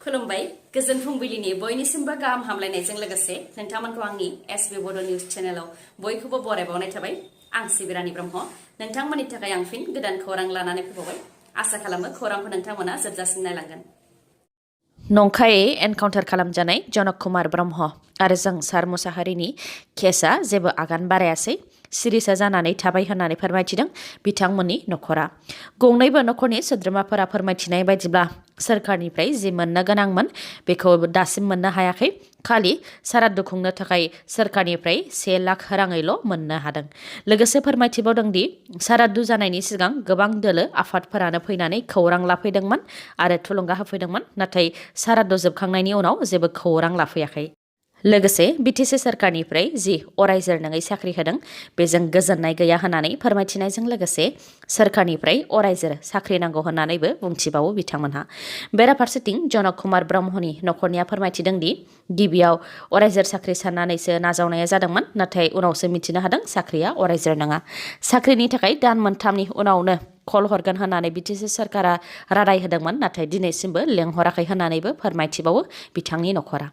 खुलुमबाय गोजोन फुंबिलिनि बयनिसिमबो गाहाम हामलायनायजों लोगोसे नोंथांमोनखौ आंनि एसबी बड' निउज चेनेलाव बयखौबो बरायबावनाय थाबाय आं सिबिरानि ब्रह्म नोंथांमोननि थाखाय आं फिन गोदान खौरां लानानै फैबावबाय आसा खालामो खौरांखौ नोंथांमोना जोबजासिम नायलांगोन नंखायै एनकाउन्टार खालामजानाय जनक ब्रह्म आरो जोंसार मुसाहारिनि केसआ जेबो आगान बारायासै सिरिसा जानानै थाबाय होननानै फोरमायथिदों बिथांमोननि नखरा गंनैबो नखरनि सोद्रोमाफोरा फोरमायथिनाय बायदिब्ला सोरखारनिफ्राय जि मोननो गोनांमोन बेखौ दासिम मोननो हायाखै खालि सारादु खुंनो थाखाय सोरखारनिफ्राय 1 लाख राङैल' मोननो हादों लोगोसे फोरमायथिबावदों दि सारादु जानायनि सिगां गोबां दोलो आफादफोरानो फैनानै खौरां लाफैदोंमोन आरो थुलुंगा होफैदोंमोन नाथाय सारादु जोबखांनायनि उनाव जेबो खौरां लाफैयाखै लोगोसे बिटिसि सोरखारनिफ्राय जि अरायजोर नङै साख्रि होदों बेजों गोजोननाय गैया होननानै फोरमायथिनायजों लोगोसे सोरखारनिफ्राय अरायजोर साख्रि नांगौ होननानैबो बुंथिबावो बिथांमोनहा बेराफारसेथिं जनक ब्रह्मनि नखरनिया फोरमायथिदों दि गिबियाव अरायजोर साख्रि साननानैसो नाजावनाया जादोंमोन नाथाय उनावसो मिथिनो हादों साख्रिया अरायजोर नङा साख्रिनि थाखाय दान मोनथामनि उनावनो कल हरगोन होननानै बिटिसि सोरखारा रादाय होदोंमोन नाथाय दिनैसिमबो लेंहराखै होननानैबो फोरमायथिबावो बिथांनि नखरा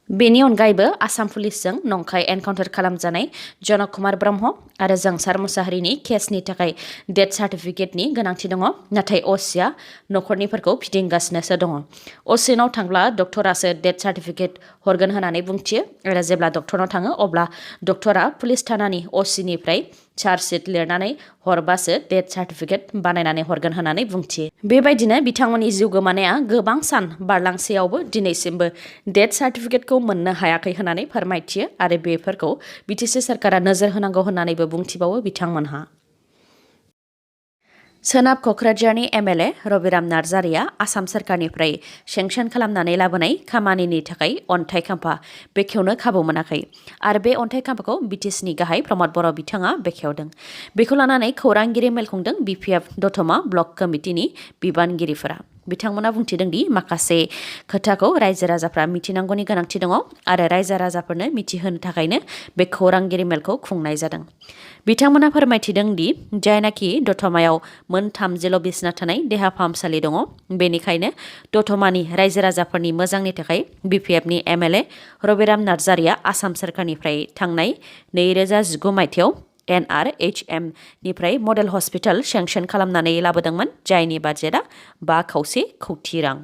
बेनि अनगायैबो आसाम पुलिसजों नंखाय एनकाउन्टार खालामजानाय जनक ब्रह्म आरो जोंसार मुसाहारिनि केसनि थाखाय डेथ सार्टिफिकेटनि गोनांथि दङ नाथाय असिया नखरनिफोरखौ फिदिंगासिनोसो दङ असिनाव थांब्ला डक्टरासो डेथ सार्टिफिकेट हरगोन होननानै बुंथियो आरो जेब्ला डक्टरनाव थाङो अब्ला डक्टरा पुलिस थानानि असिनिफ्राय चार्जशीट लिरनानै हरबासो डेथ सार्टिफिकेट बानायनानै हरगोन होननानै बुंथियो बेबायदिनो बिथांमोननि जिउ गोमानाया गोबां सान बारलांसेयावबो दिनैसिमबो डेथ सार्टिफिकेटखौ मोननो हायाखै होननानै फोरमायथियो आरो बेफोरखौ बिटिसि सोरखारा नोजोर होनांगौ होननानैबो बुंथिबावो बिथांमोनहा सोनाब क'क्राझारनि एमएलए रबिराम नार्जारिया आसाम सोरखारनिफ्राय सेंसन खालामनानै लाबोनाय खामानिनि थाखाय अन्थाइ खाम्फा बेखेवनो खाबु मोनाखै आरो बे अन्थाइ खाम्फाखौ बिटिसिनि गाहाय प्रमद बर' बिथाङा बेखेवदों बेखौ लानानै खौरांगिरि मेल खुंदों बिपिएफ दतमा ब्लक कमिटिनि बिबानगिरिफोरा बिथांमोना बुंथिदों दि माखासे खोथाखौ रायजो राजाफ्रा मिथिनांगौनि गोनांथि दङ आरो रायजो राजाफोरनो मिथिहोनो थाखायनो बे खौरांगिरि मेलखौ खुंनाय जादों बिथांमोना फोरमायथिदों दि जायनाखि दतमायाव मोन 30 बिसना थानाय देहा फाहामसालि दङ बेनिखायनो दतमानि रायजो राजाफोरनि मोजांनि थाखाय बिपिएफनि एमएलए रबिराम नार्जारिया आसाम सोरखारनिफ्राय थांनाय 2019 मायथाइयाव NRHM निफ्राय मडेल हस्पिटाल सेंसन खालामनानै लाबोदोंमोन जायनि बाजेटआ 5.5 कौटि रां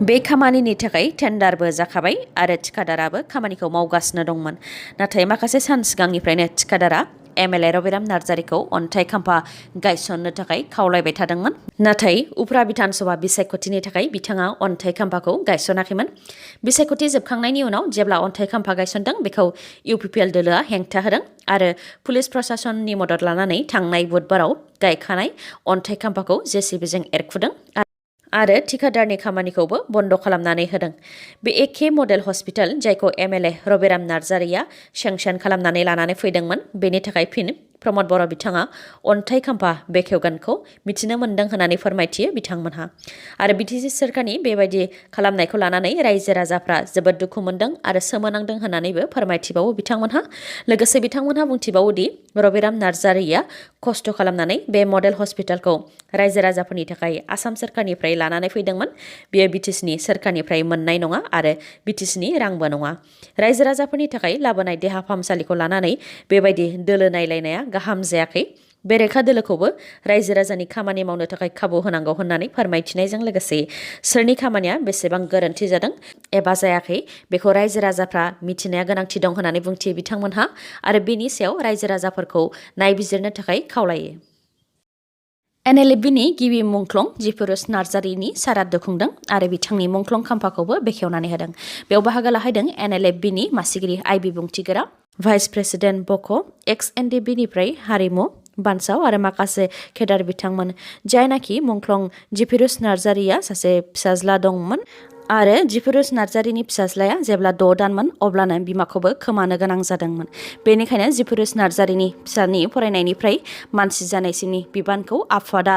बे खामानिनि थाखाय टेन्डारबो जाखाबाय आरो थिकादाराबो खामानिखौ मावगासिनो दंमोन नाथाय माखासे सान सिगांनिफ्रायनो थिकादारा एमएलए रबिराम नार्जारिखौ अन्थाइ खाम्फा गायसननो थाखाय खावलायबाय थादोंमोन नाथाय उफ्रा बिधानसभा बिसायख'थिनि थाखाय बिथाङा अन्थाइ खाम्फाखौ गायसनाखैमोन बिसायख'थि जोबखांनायनि उनाव जेब्ला अन्थाइ खाम्फा गायसनदों बेखौ इउपिपिएल दोलोआ हेंथा होदों आरो पुलिस प्रशासननि मदद लानानै थांनाय बुधबाराव गायखानाय अन्थाइ खाम्फाखौ जेसिबिजों एरखुदों आरो थिकादारनि खामानिखौबो बन्द खालामनानै होदों बे एखे मडेल हस्पिटाल जायखौ एमएलए रबिराम नार्जारिया सेंसन खालामनानै लानानै फैदोंमोन बेनि थाखाय फिन प्रमद बर' बिथाङा अन्थाइ खाम्फा बेखेवगोनखौ मिथिनो मोन्दों होननानै फोरमायथियो बिथांमोनहा आरो बिटिसि सोरखारनि बेबायदि खालामनायखौ लानानै रायजो राजाफ्रा जोबोद दुखु मोन्दों आरो सोमोनांदों होननानैबो फोरमायथिबावो बिथांमोनहा लोगोसे बिथांमोनहा बुंथिबावो दि रबिराम नार्जारिया खस्थ' खालामनानै बे मडेल हस्पिटालखौ रायजो राजाफोरनि थाखाय आसाम सोरखारनिफ्राय लानानै फैदोंमोन बेयो बिटिसिनि सोरखारनिफ्राय मोननाय नङा आरो बिटिसिनि रांबो नङा रायजो राजाफोरनि थाखाय लाबोनाय देहा फाहामसालिखौ लानानै बेबायदि दोलो नायलायनाया गाहाम जायाखै बेरेखा दोलोखौबो रायजो राजानि खामानि मावनो थाखाय खाबु होनांगौ होननानै फोरमायथिनायजों लोगोसे सोरनि खामानिया बेसेबां गोरोन्थि जादों एबा जायाखै बेखौ रायजो राजाफ्रा मिथिनाया गोनांथि दं होननानै बुंथियो बिथांमोनहा आरो बेनि सायाव रायजो राजाफोरखौ नायबिजिरनो थाखाय खावलायो NLFB नि गिबि मुंख्लं जिपुरुष नार्जारिनि सारादु खुंदों आरो बिथांनि मुंख्लं खाम्फाखौबो बेखेवनानै होदों बेयाव बाहागो लाहैदों NLFB नि मासिगिरि आइ बिबुंथिगिरा भाइस प्रेसिडेन्ट बक एक्स NDB निफ्राय हारिमु बानसाव आरो माखासे केडार बिथांमोन जायनाखि मुंख्लं जिपुरुष नार्जारिया सासे फिसाज्ला दंमोन आरो जिपुरुष नार्जारिनि फिसाज्लाया जेब्ला 6 दानमोन अब्लानो बिमाखौबो खोमानो गोनां जादोंमोन बेनिखायनो जिपुरुष नार्जारिनि फिसानि फरायनायनिफ्राय मानसि जानायसिमनि बिबानखौ आफादा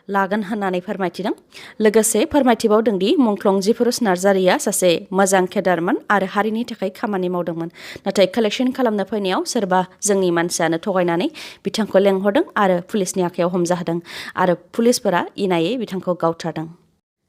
लागोन होननानै फोरमायथिदों लोगोसे फोरमायथिबावदों दि मुंख्लं जिपुरुष नार्जारिया सासे मोजां केडारमोन आरो हारिनि थाखाय खामानि मावदोंमोन नाथाय कालेक्सन खालामनो फैनायाव सोरबा जोंनि मानसियानो थगायनानै बिथांखौ लेंहरदों आरो पुलिसनि आखायाव हमजाहोदों आरो पुलिसफोरा इनायै बिथांखौ गावथारदों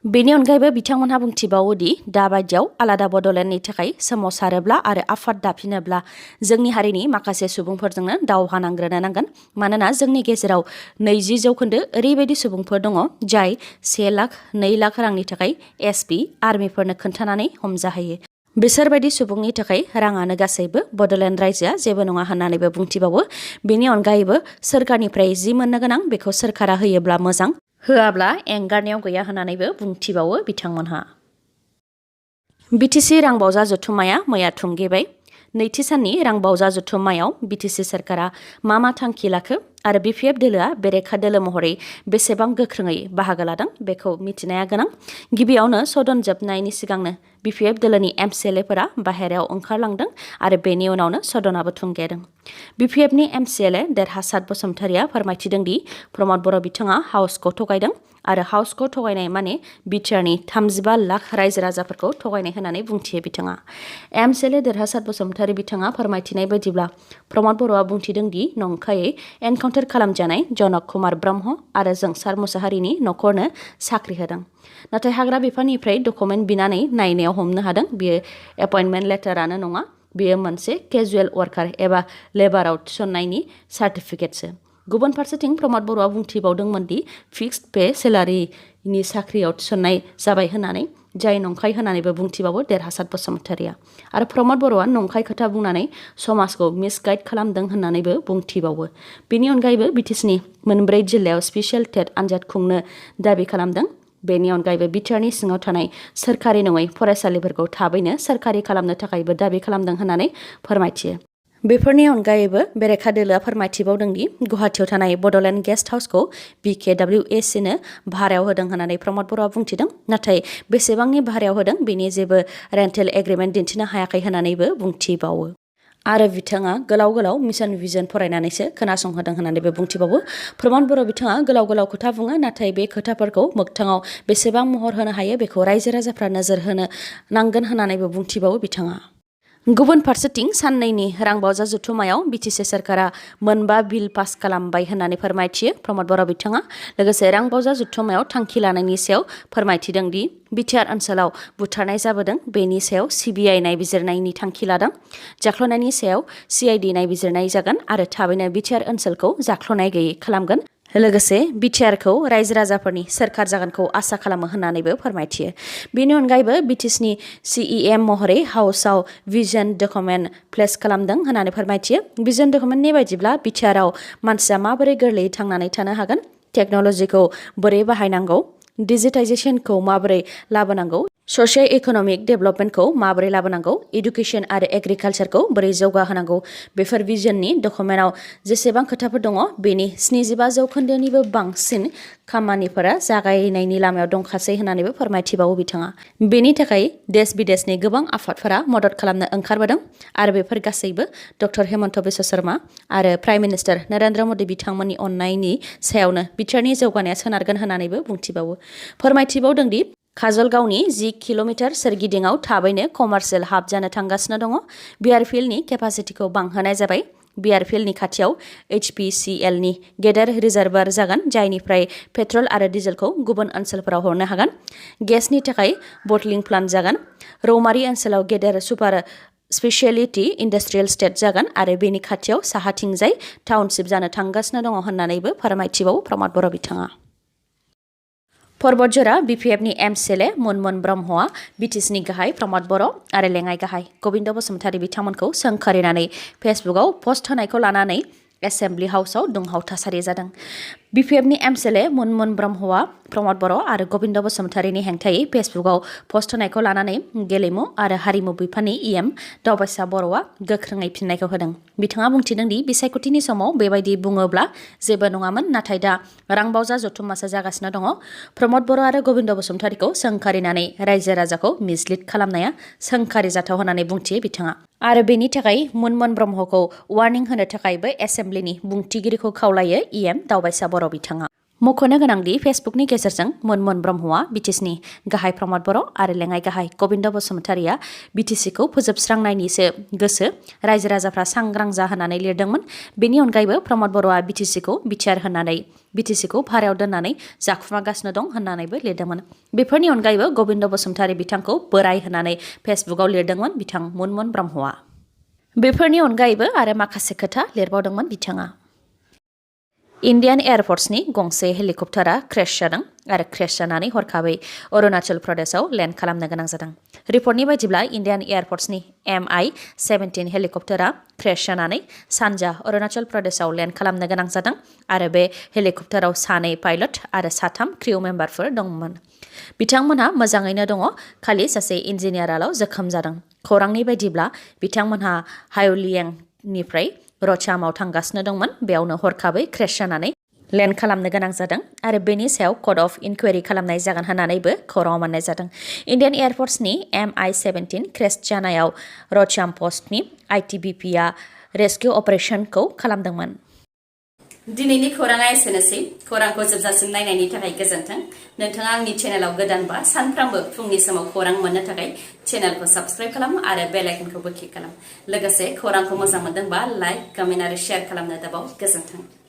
बेनि अनगायैबो बिथांमोनहा बुंथिबावोदि दाबायदियाव आलादा बड'लेण्डनि थाखाय सोमावसारोब्ला आरो आफाद दाफिनोब्ला जोंनि हारिनि माखासे सुबुंफोरजोंनो दावहा नांग्रोनो नांगोन। मानोना जोंनि गेजेराव 20% ओरैबायदि सुबुंफोर दङ जाय 1 लाख 2 लाख रांनि थाखाय एसपि आर्मिफोरनो खोन्थानानै हमजाहैयो। बिसोरबायदि सुबुंनि थाखाय राङानो गासैबो बड'लेण्ड रायजोआ जेबो नङा होननानैबो बुंथिबावो। बेनि अनगायैबो सोरखारनिफ्राय जि मोननो गोनां बेखौ सोरखारा होयोब्ला मोजां, होआब्ला एंगारनायाव गैया होननानैबो बुंथिबावो बिथांमोनहा। बिटिसि रांबावजा जथुम्माया मैया थुंगेबाय। नैथि साननि रांबावजा जथुम्मायाव बिटिसि सोरखारा मा थांखि लाखो आरो बिपिएफ दोलोआ बेरेखा दोलो महरै बेसेबां गोख्रोङै बाहागो लादों बेखौ मिथिनाया गोनां। गिबियावनो सदन जोबनायनि सिगांनो बिपिएफ दोलोनि एमसिएलएफोरा बाहेरायाव ओंखारलांदों आरो बेनि उनावनो सदनाबो थुंगेदों। बिपिएफनि एमसिएलए देरहासात बसुमतारिया फोरमायथिदों दि प्रमद बर' बिथाङा हाउसखौ थगायदों आरो हाउसखौ थगायनाय माने बिटिआरनि 35 लाख रायजो राजाफोरखौ थगायनाय होननानै बुंथियो बिथाङा। एमसिएलए देरहासात बसुमतारि बिथाङा फोरमायथिनाय बायदिब्ला प्रमद बर'आ बुंथिदों दि नंखायै एनकाउन्टार खालामजानाय जनक कुमार ब्रह्म आरो जोंसार मुसाहारिनि न'खरनो साख्रि होदों। नाथाय हाग्रा बिफाननिफ्राय डकुमेन्ट बिनानै नायनायाव हमनो हादों बेयो एपइन्टमेन्ट लेटारानो नङा, बेयो मोनसे केजुएल वार्कार एबा लेबाराव थिसननायनि सार्टिफिकेटसो। गुबुन फारसेथिं प्रमद बर'आ बुंथिबावदोंमोन दि फिक्सड पे सेलारिनि साख्रियाव थिसननाय जाबाय होननानै, जाय नंखाय होननानैबो बुंथिबावो देरहासात बसुमतारिया। आरो प्रमद बर'आ नंखाय खोथा बुंनानै समाजखौ मिसगाइड खालामदों होननानैबो बुंथिबावो। बेनि अनगायैबो बिटिसिनि 4 जिल्लायाव स्पेसियेल टेट आनजाद खुंनो दाबि खालामदों। बेनि अनगायैबो बिटिआरनि सिङाव थानाय सोरखारि नङै फरायसालिफोरखौ थाबैनो सोरखारि खालामनो थाखायबो दाबि खालामदों होननानै फोरमायथियो। बेफोरनि अनगायैबो बेरेखा दोलोआ फोरमायथिबावदों दि गुवाहाटियाव थानाय बड'लेण्ड गेस्ट हाउसखौ बिकेडब्लिउएसिनो भारायाव होदों होननानै प्रमद बर'आ बुंथिदों। नाथाय बेसेबांनि भारायाव होदों बेनि जेबो रेन्टेल एग्रिमेन्ट दिन्थिनो हायाखै होननानैबो बुंथिबावो। आरो बिथाङा गोलाव मिशन भिजन फरायनानैसो खोनासंहोदों होननानैबो बुंथिबावो। प्रमद बर' बिथाङा गोलाव खोथा बुङो, नाथाय बे खोथाफोरखौ मोगथाङाव बेसेबां महर होनो हायो बेखौ रायजो राजाफ्रा नोजोर होनो नांगोन होननानैबो बुंथिबावो बिथाङा। गुबुन फारसेथिं साननैनि रांबावजा जथुम्मायाव बिटिसि सोरखारा 4 बिल पास खालामबाय होननानै फोरमायथियो प्रमद बर' बिथाङा। लोगोसे रांबावजा जथुम्मायाव थांखि लानायनि सायाव फोरमायथिदों दि बिटिआर ओनसोलाव बुथारनाय जाबोदों, बेनि सायाव सिबिआइ नायबिजिरनायनि थांखि लादों। जाख्ल'नायनि सायाव सिआइडि नायबिजिरनाय जागोन आरो थाबैनो बिटिआर ओनसोलखौ जाख्ल'नाय गैयै खालामगोन। लोगोसे बिटिआरखौ रायजो राजाफोरनि सोरखार जागोनखौ आसा खालामो होननानैबो फोरमायथियो। बेनि अनगायैबो बिटिसिनि सिइएम महरै हाउसआव भिजन डकुमेन्ट प्लेस खालामदों होननानै फोरमायथियो। भिजन डकुमेन्टनि बायदिब्ला बिटिआरआव मानसिया माबोरै गोरलैयै थांनानै थानो हागोन, टेक्न'लजिखौ बोरै बाहायनांगौ, डिजिटाइजेसनखौ माबोरै लाबोनांगौ, ससिय' इक'नमिक डेभेलपमेन्टखौ माबोरै लाबोनांगौ, इडुकेसन आरो एग्रिकालचारखौ बोरै जौगाहोनांगौ, बेफोर भिजननि डकुमेन्टआव जेसेबां खोथाफोर दङ बेनि 75% बांसिन खामानिफोरा जागायनायनि लामायाव दंखासै होननानैबो फोरमायथिबावो बिथाङा। बेनि थाखाय देश बिदेशनि गोबां आफादफोरा मदद खालामनो ओंखारबोदों आरो बेफोर गासैबो डक्टर हेमन्त बिश्व शर्मा आरो प्राइम मिनिस्टार नरेन्द्र मदि बिथांमोननि अननायनि सायावनो बिटिआरनि जौगानाया सोनारगोन होननानैबो बुंथिबावो। फोरमायथिबावदों दि काजलगावनि 10 किल'मिटार सोरगिदिङाव थाबैनो कमार्शियेल हाब जानो थांगासिनो दङ। बियार फिल्डनि केपासिटिखौ बांहोनाय जाबाय। बियार फिल्डनि खाथियाव HPCLनि गेदेर रिजार्भार जागोन, जायनिफ्राय पेट्रल आरो डिजेलखौ गुबुन ओनसोलफोराव हरनो हागोन। गेसनि थाखाय बटलिं प्लान्ट जागोन। रौमारि ओनसोलाव गेदेर सुपार स्पेशियलिटी इन्डास्ट्रियेल स्टेट जागोन आरो बेनि खाथियाव साहाथिंजाय टाउनशिप जानो थांगासिनो दङ होननानैबो फोरमायथिबावो प्रमद बर' बिथाङा। परबतजरा बिपिएफनि एमसिएलए मुनमुन ब्रह्मआ बिटिसिनि गाहाय प्रमद बर' आरो लेङाइ गाहाय गबिन्द बसुमतारि बिथांमोनखौ सोंखारिनानै फेसबुकआव पस्ट होनायखौ लानानै एसेम्बलि हाउसआव दुंहाव थासारि जादों। बिपिएफनि एमसिएलए मुनमुन ब्रह्मआ प्रमद बर' आरो गबिन्द बसुमतारिनि हेंथायै फेसबुकआव पस्ट होनायखौ लानानै गेलेमु आरो हारिमु बिफाननि इएम दावबायसा बर'आ गोख्रोङै फिननायखौ होदों। बिथाङा बुंथिदों दि बिसायख'थिनि समाव बेबायदि बुङोब्ला जेबो नङामोन, नाथाय दा रांबावजा जथुम्मासो जागासिनो दङ। प्रमद बर' आरो गबिन्द बसुमतारिखौ सोंखारिनानै रायजो राजाखौ मिसलिड खालामनाया सोंखारि जाथाव होननानै बुंथियो बिथाङा। आरो बेनि थाखाय मुनमुन ब्रह्मखौ वार्निं होनो थाखायबो एसेम्बलिनि बुंथिगिरिखौ खावलायो इएम दावबायसा बर' बिथाङा। मख'नो गोनांदि फेसबुकनि गेजेरजों मोनमोन ब्रह्मआ बिटिसिनि गाहाय प्रमद बर' आरो लेङाइ गाहाय गबिन्द बसुमतारिया बिटिसिखौ फोजोबस्रांनायनिसो गोसो रायजो राजाफ्रा सांग्रां जा होननानै लिरदोंमोन। बेनि अनगायैबो प्रमद बर'आ बिटिसिखौ बिटिआर होननानै बिटिसिखौ भारायाव दोननानै जाखुमागासिनो दं होननानैबो लिरदोंमोन। बेफोरनि अनगायैबो गबिन्द बसुमतारि बिथांखौ बोराय होननानै फेसबुकआव लिरदोंमोन बिथां मोनमोन ब्रह्मआ। बेफोरनि अनगायैबो आरो माखासे खोथा लिरबावदोंमोन बिथाङा। इन्डियान एयारफर्सनि गंसे हेलिकप्टारा क्रेश जादों आरो क्रेश जानानै हरखाबै अरुणाचल प्रदेशआव लेन्ड खालामनो गोनां जादों। रिपर्टनि बायदिब्ला इन्डियान एयारफर्सनि MI-17 हेलिकप्टारा क्रेश जानानै सानजा अरुणाचल प्रदेशआव लेन्ड खालामनो गोनां जादों आरो बे हेलिकप्टाराव 2 पाइलट आरो 3 क्रिउ मेम्बारफोर दंमोन। बिथांमोनहा मोजाङैनो दङ, खालि सासे इन्जिनियाराल' जोखोम जादों। खौरांनि बायदिब्ला बिथांमोनहा हायुलियांनिफ्राय रचामाव थांगासिनो दंमोन। बेयावनो हरखाबै क्रेश जानानै लेन्ड खालामनो गोनां जादों आरो बेनि सायाव कड अफ इनकुवेरि खालामनाय जागोन होननानैबो खौराङाव मोननाय जादों। इन्डियान एयारफर्सनि MI-17 क्रेश जानायाव रचाम पस्टनि ITBPआ रेस्किउ अपारेशनखौ खालामदोंमोन। दिनैनि खौराङा एसेनोसै। खौरांखौ जोबजासिम नायनायनि थाखाय गोजोन्थों। नोंथाङा आंनि चेनेलाव गोदानबा सानफ्रामबो फुंनि समाव खौरां मोननो थाखाय चेनेलखौ साबस्क्राइब खालाम आरो बेल आइकनखौबो क्लिक खालाम। लोगोसे खौरांखौ मोजां मोनदोंबा लाइक, कमेन्ट आरो शेयार खालामनो दाबाव। गोजोन्थों।